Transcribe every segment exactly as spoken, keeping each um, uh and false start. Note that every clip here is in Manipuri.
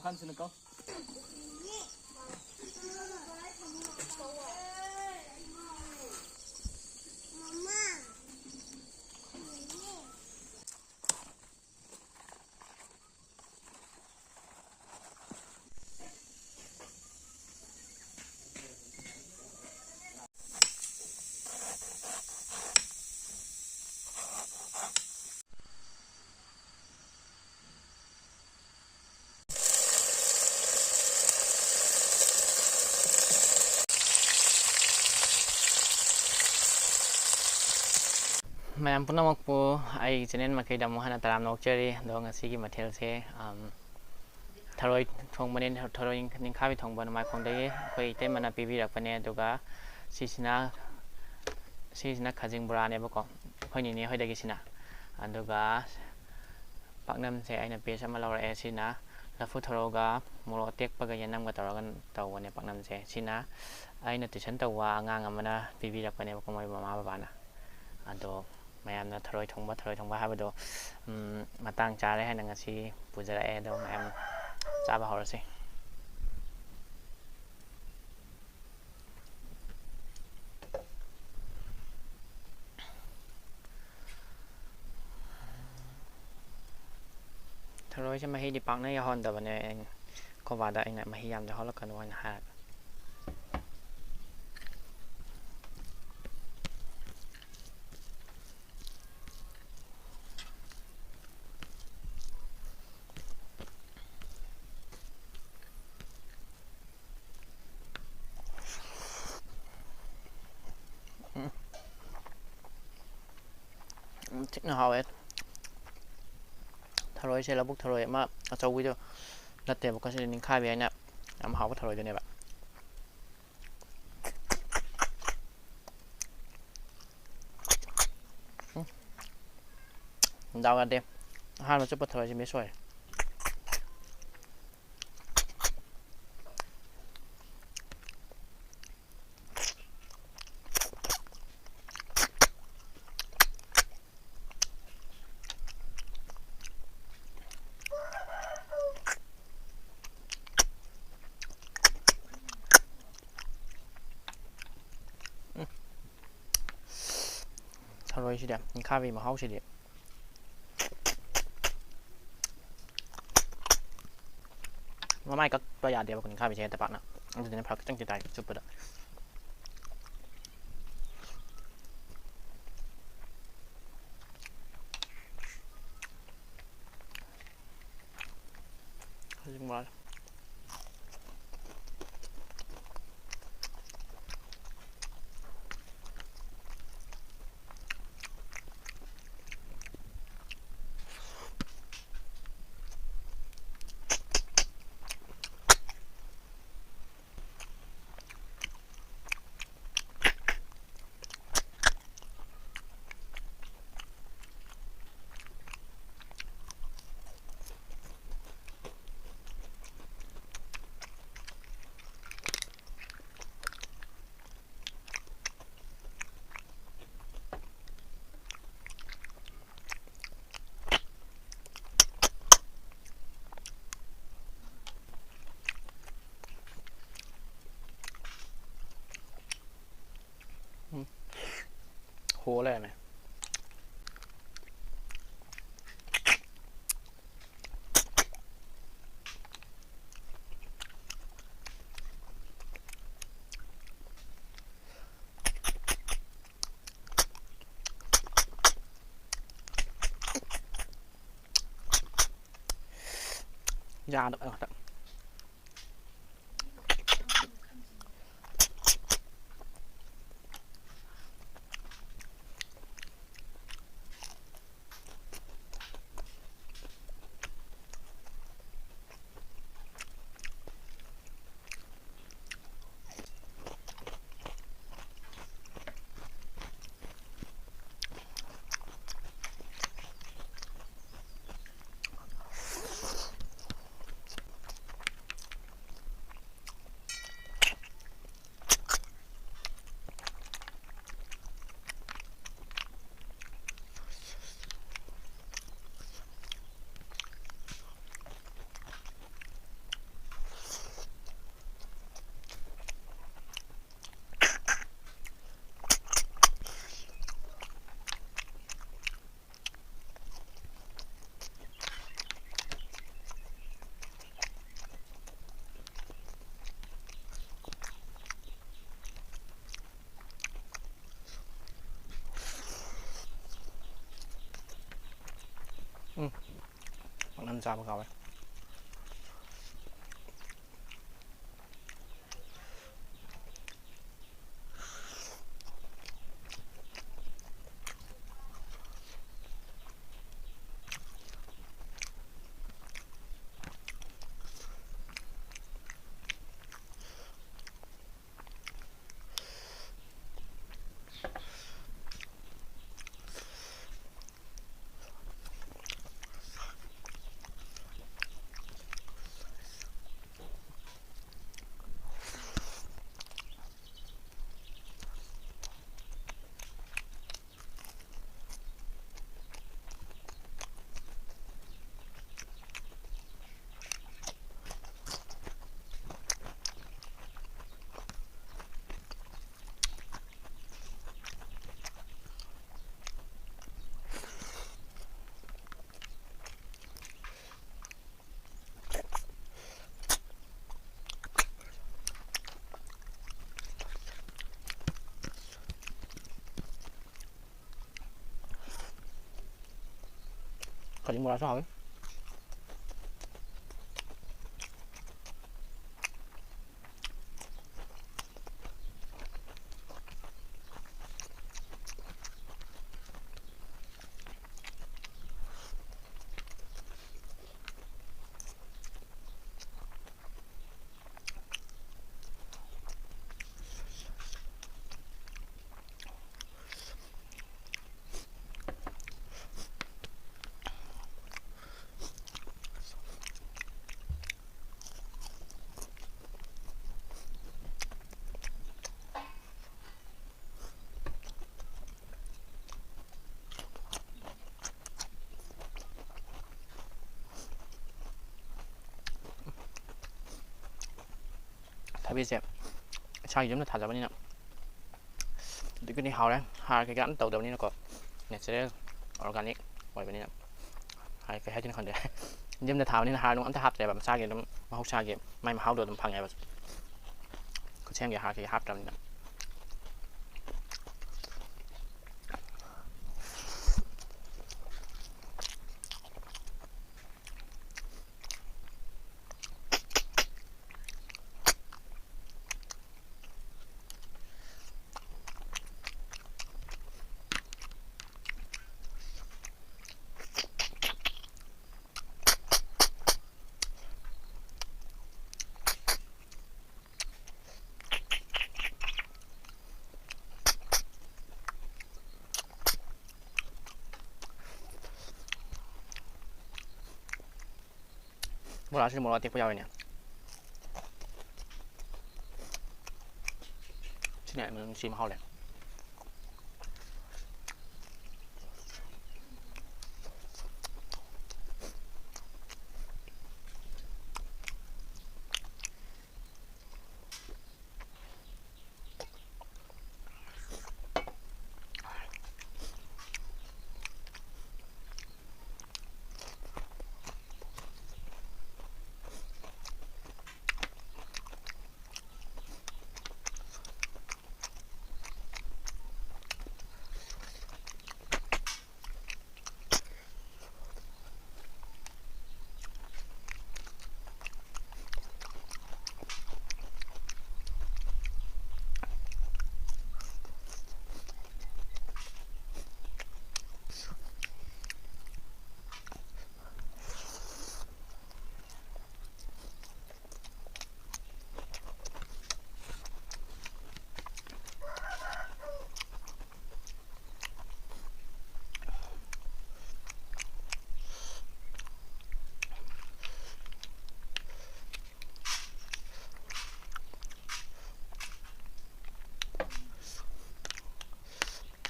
ꯀꯥꯡꯁꯤꯅ ꯀꯥꯎ꯫ ꯃꯌꯥꯝ ꯄꯨꯝꯅꯃꯛꯄꯨ ꯑꯩꯒꯤ ꯆꯦꯅꯦꯜ ꯃꯥꯏꯀꯩꯗ ꯑꯃꯨꯛ ꯍꯟꯅ ꯇꯔꯥꯝꯅ ꯑꯣꯛꯆꯔꯤ꯫ ꯑꯗꯣ ꯉꯁꯤꯒꯤ ꯃꯊꯦꯜꯁꯦ, ꯑꯝ, ꯊꯔꯣꯏ ꯊꯣꯡꯕꯅꯦ, ꯊꯔꯣꯏ ꯅꯤꯡꯈꯥꯕꯤ ꯊꯣꯡꯕ ꯅꯃꯥꯏꯈꯣꯡꯗꯒꯤ ꯑꯩꯈꯣꯏ ꯏꯇꯩꯃꯅ ꯄꯤꯕꯤꯔꯛꯄꯅꯦ꯫ ꯑꯗꯨꯒ ꯁꯤꯁꯤꯅ, ꯁꯤꯁꯤꯅ ꯈꯥꯖꯤꯡ ꯕꯣꯔꯥꯅꯦꯕꯀꯣ, ꯑꯩꯈꯣꯏ ꯅꯤꯅꯦ ꯍꯣꯏꯗꯒꯤꯁꯤꯅ꯫ ꯑꯗꯨꯒ ꯄꯥꯛꯅꯝꯁꯦ ꯑꯩꯅ ꯄꯤꯁ ꯑꯃ ꯂꯧꯔꯛꯑꯦ꯫ ꯁꯤꯅ ꯂꯐꯨ ꯊꯔꯣꯒ ꯃꯣꯔꯣꯛ ꯑꯇꯦꯛꯄꯒ ꯌꯦꯅꯝꯒ ꯇꯧꯔꯒ ꯇꯧꯕꯅꯦ ꯄꯥꯛꯅꯝꯁꯦ꯫ ꯁꯤꯅ ꯑꯩꯅ ꯇꯨꯏꯁꯟ ꯇꯧꯕ ꯑꯉꯥꯡ ꯑꯃꯅ ꯄꯤꯕꯤꯔꯛꯄꯅꯦꯕꯀꯣ, ꯃꯣꯏ ꯃꯃꯥ ꯕꯕꯥꯅ꯫ ꯑꯗꯣ ꯃꯌꯥꯝꯅ ꯊꯔꯣꯏ ꯊꯣꯡꯕ, ꯊꯔꯣꯏ ꯊꯣꯡꯕ ꯍꯥꯏꯕꯗꯣ, ꯎꯝ, ꯃꯇꯥꯡ ꯆꯥꯔꯦ ꯍꯥꯏꯅ ꯉꯁꯤ ꯄꯨꯖꯔꯛꯑꯦ꯫ ꯑꯗꯣ ꯃꯌꯥꯝ ꯆꯥꯕ ꯍꯧꯔꯁꯤ꯫ ꯊꯔꯣꯏꯁꯦ ꯃꯍꯤꯗꯤ ꯄꯥꯛꯅ ꯌꯥꯎꯍꯟꯗꯕꯅꯦ꯫ ꯑꯩꯅ, ꯑꯩꯈꯣꯏ ꯕꯥꯗ ꯑꯩꯅ ꯃꯍꯤ ꯌꯥꯝ ꯌꯥꯎꯍꯜꯂꯛꯀꯅꯨ ꯍꯥꯏꯅ ꯍꯥꯏꯔꯒ꯫ ꯎꯝ꯫ ꯎꯝ, ꯊꯤꯅ ꯍꯥꯎꯋꯦ꯫ ꯊꯔꯣꯏꯁꯦ ꯂꯧꯕꯨꯛ ꯊꯔꯣꯏ ꯑꯃ ꯑꯆꯧꯕꯤꯗꯣ ꯅꯠꯇꯦꯕꯀꯣ, ꯁꯤꯗꯤ ꯅꯤꯡꯈꯥꯏꯕꯤ ꯍꯥꯏꯅ ꯌꯥꯝ ꯍꯥꯎꯕ ꯊꯔꯣꯏꯗꯨꯅꯦꯕ꯫ ꯎꯝ꯫ ꯗꯥꯎ ꯌꯥꯗꯦ꯫ ꯑꯍꯥꯟꯕ ꯆꯨꯞꯄ ꯊꯔꯣꯏꯁꯦ miss ꯑꯣꯏꯔꯦ꯫ ꯊꯔꯣꯏꯁꯤꯗꯤ, ꯅꯤꯡꯈꯥꯕꯤ ꯃꯍꯥꯎꯁꯤꯗꯤ꯫ ꯃꯃꯥꯏ ꯀꯛꯄ ꯌꯥꯗꯦꯕ ꯅꯤꯡꯈꯥꯕꯤꯁꯦ ꯍꯦꯛꯇ ꯄꯥꯛꯅ, ꯑꯗꯨꯗꯨꯅ ꯐꯔꯛ ꯈꯤꯇꯪꯗꯤ ꯇꯥꯏ ꯆꯨꯞꯄꯗ꯫ ꯈꯖꯤꯡ ꯃꯥꯜꯂꯦ꯫ ꯎꯝ꯫ ꯍꯣ ꯂꯩꯔꯝꯃꯦ꯫ ꯌꯥꯗꯕ ꯉꯥꯛꯇ꯫ ꯆꯥꯕ ꯀꯥꯎꯋꯦ꯫ ꯀꯥꯂꯤ ꯕꯣꯔꯥꯁꯨ ꯍꯥꯎꯋꯤ꯫ ꯊꯕꯤꯁꯦ ꯏꯁꯥꯒꯤ ꯌꯨꯝꯗ ꯊꯥꯖꯕꯅꯤꯅ ꯑꯗꯨꯛꯀꯤ ꯃꯇꯤꯛ ꯍꯥꯎꯔꯦ꯫ ꯍꯥꯔ ꯀꯩꯀꯥ ꯑꯝꯇ ꯇꯧꯗꯕꯅꯤꯅꯀꯣ, natural organic ꯑꯣꯏꯕꯅꯤꯅ꯫ ꯍꯥꯏ-, ꯀꯩ ꯍꯥꯏꯗꯣꯏꯅꯣ ꯈꯪꯗꯦ꯫ ꯌꯨꯝꯗ ꯊꯥꯕꯅꯤꯅ ꯍꯥꯔ ꯅꯨꯡ ꯑꯝꯇ ꯍꯥꯞꯇ꯭ꯔꯦꯕ, ꯃꯁꯥꯒꯤ ꯑꯗꯨꯝ ꯃꯍꯧꯁꯥꯒꯤ ꯃꯥꯏ ꯃꯍꯥꯎꯗꯣ ꯑꯗꯨꯝ ꯐꯪꯉꯦꯕ꯫ ꯈꯨꯠꯁꯦꯝꯒꯤ ꯍꯥꯔ ꯀꯩꯀꯥ ꯍꯥꯞꯇ꯭ꯔꯕꯅꯤꯅ꯫ ꯕꯣꯔꯥꯁꯤꯗ ꯃꯣꯔꯣꯛ ꯑꯇꯦꯛꯄ ꯌꯥꯎꯔꯤꯅꯦ꯫ ꯁꯤꯅ ꯑꯩ ꯃꯅꯨꯡ ꯁꯤ ꯃꯍꯥꯎ ꯂꯩ꯫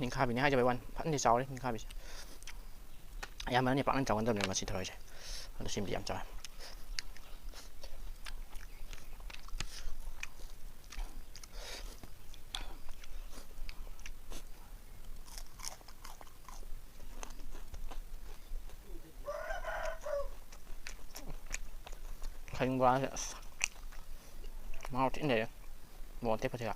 ꯅꯤꯡꯈꯥꯕꯤꯅꯤ ꯍꯥꯏꯖꯕꯩ ꯋꯥꯅꯤ, ꯐꯖꯅꯗꯤ ꯆꯥꯎꯔꯦ ꯅꯤꯡꯈꯥꯕꯤꯁꯦ꯫ ꯑꯌꯥꯝꯕꯅꯅꯦ ꯄꯥꯛꯅ ꯆꯥꯎꯒꯟꯗꯕꯅꯦꯕ ꯃꯁꯤ ꯊꯔꯣꯏꯁꯦ, ꯑꯗꯣ ꯁꯤꯃꯗꯤ ꯌꯥꯝ ꯆꯥꯎꯋꯦ꯫ ꯈꯖꯤꯡ ꯕꯣꯔꯥꯁꯦ ꯑꯁ ꯃꯍꯥꯎ ꯊꯤꯅ ꯂꯩꯔꯦ, ꯃꯣꯔꯣꯛ ꯑꯇꯦꯛꯄꯁꯤꯒ꯫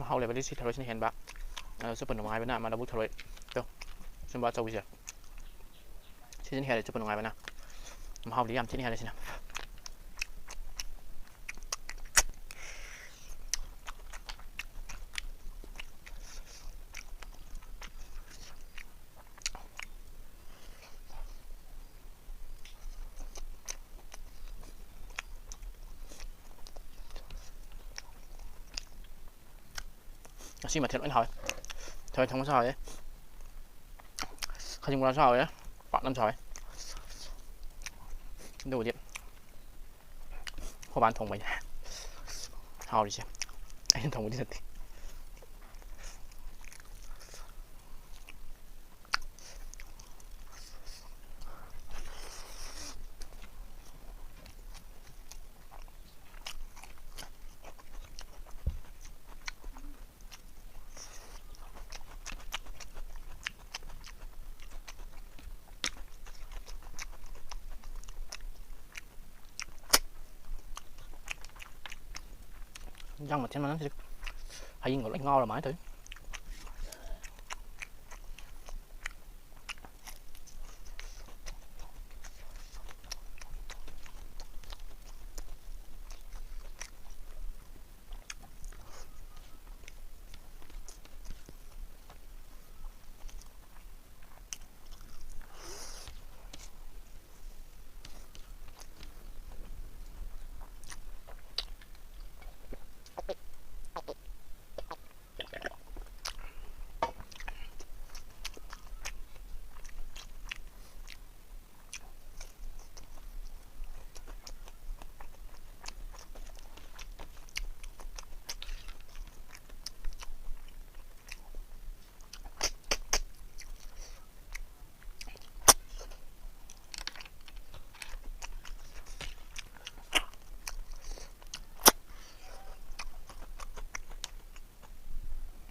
ꯃꯍꯥꯎ ꯂꯩꯕꯗꯤ ꯁꯤ ꯊꯔꯣꯏꯁꯤꯅ ꯍꯦꯟꯕ꯫ ꯑꯗꯣ ꯆꯨꯞꯄ ꯅꯨꯡꯉꯥꯏꯕꯅ ꯑꯃ ꯂꯧꯕꯨꯛ ꯊꯔꯣꯏꯗꯣ, ꯁꯨꯝꯕ ꯑꯆꯧꯕꯁꯦ, ꯁꯤꯁꯤꯅ ꯍꯦꯜꯂꯦ ꯆꯨꯞꯄ ꯅꯨꯡꯉꯥꯏꯕꯅ꯫ ꯃꯍꯥꯎꯗꯤ ꯌꯥꯝ ꯊꯤꯅ ꯍꯦꯜꯂꯦ ꯁꯤꯅ꯫ ꯉꯁꯤ ꯃꯊꯦꯜ ꯂꯣꯏꯅ ꯍꯥꯎꯋꯦ꯫ ꯊꯔꯣꯏ ꯊꯣꯡꯕꯁꯨ ꯍꯥꯎꯋꯦ, ꯈꯖꯤꯡ ꯕꯣꯔꯥꯁꯨ ꯍꯥꯎꯋꯦ, ꯄꯥꯛꯅꯝꯁꯨ ꯍꯥꯎꯋꯦ꯫ ꯑꯗꯨꯕꯨꯗꯤ ꯑꯩꯈꯣꯏ ꯕꯥꯅ ꯊꯣꯡꯕꯩꯅꯦ ꯍꯥꯎꯔꯤꯁꯦ, ꯑꯩꯅ ꯊꯣꯡꯕꯗꯤ ꯅꯠꯇꯦ꯫ ꯏꯟꯖꯥꯡ ꯃꯊꯦꯜ ꯃꯌꯥꯝꯁꯤꯗꯤ ꯍꯌꯤꯡꯒ ꯂꯣꯏ ꯉꯥꯎꯔ ꯃꯥꯜꯂꯦ ꯇꯧꯔꯤꯁꯦ꯫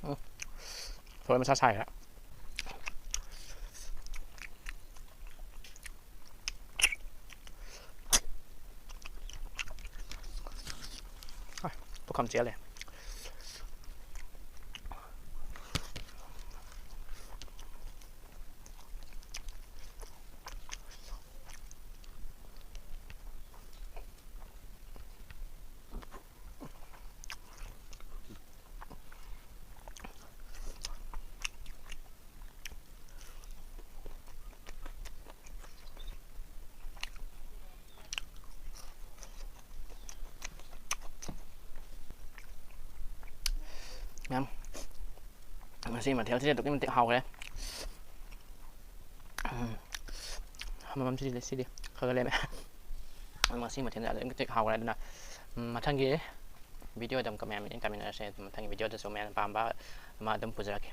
ꯎꯝ꯫ ꯊꯔꯣꯏ ꯃꯁꯥ ꯁꯥꯏꯔꯦ꯫ ꯄꯨꯈꯝ ꯆꯦꯜꯂꯦ꯫ ꯃꯌꯥꯝ ꯉꯁꯤ ꯃꯊꯦꯜꯁꯤꯗꯤ ꯑꯗꯨꯛꯀꯤ ꯃꯇꯤꯛ ꯍꯥꯎꯈ꯭ꯔꯦ꯫ ꯎꯝ, ꯑꯃꯃꯝꯁꯤꯗꯤ ꯁꯤꯗꯤ ꯈꯔ ꯈꯔ ꯂꯦꯝꯃꯦ꯫ ꯑꯗꯨ ꯉꯁꯤ ꯃꯊꯦꯜꯁꯦ ꯑꯗꯨꯛꯀꯤ ꯃꯇꯤꯛ ꯍꯥꯎꯈ꯭ꯔꯦ꯫ ꯑꯗꯨꯅ, ꯎꯝ, ꯃꯊꯪꯒꯤ ꯚꯤꯗꯤꯑꯣꯗ ꯑꯃꯨꯛꯀ ꯃꯌꯥꯝ ꯌꯦꯡ ꯇꯥꯃꯤꯟꯅꯔꯁꯦ꯫ ꯑꯗꯨ ꯃꯊꯪꯒꯤ ꯚꯤꯗꯤꯑꯣꯗꯁꯨ ꯃꯌꯥꯝꯅ ꯄꯥꯝꯕ ꯑꯃ ꯑꯗꯨꯝ ꯄꯨꯖꯔꯛꯀꯦ꯫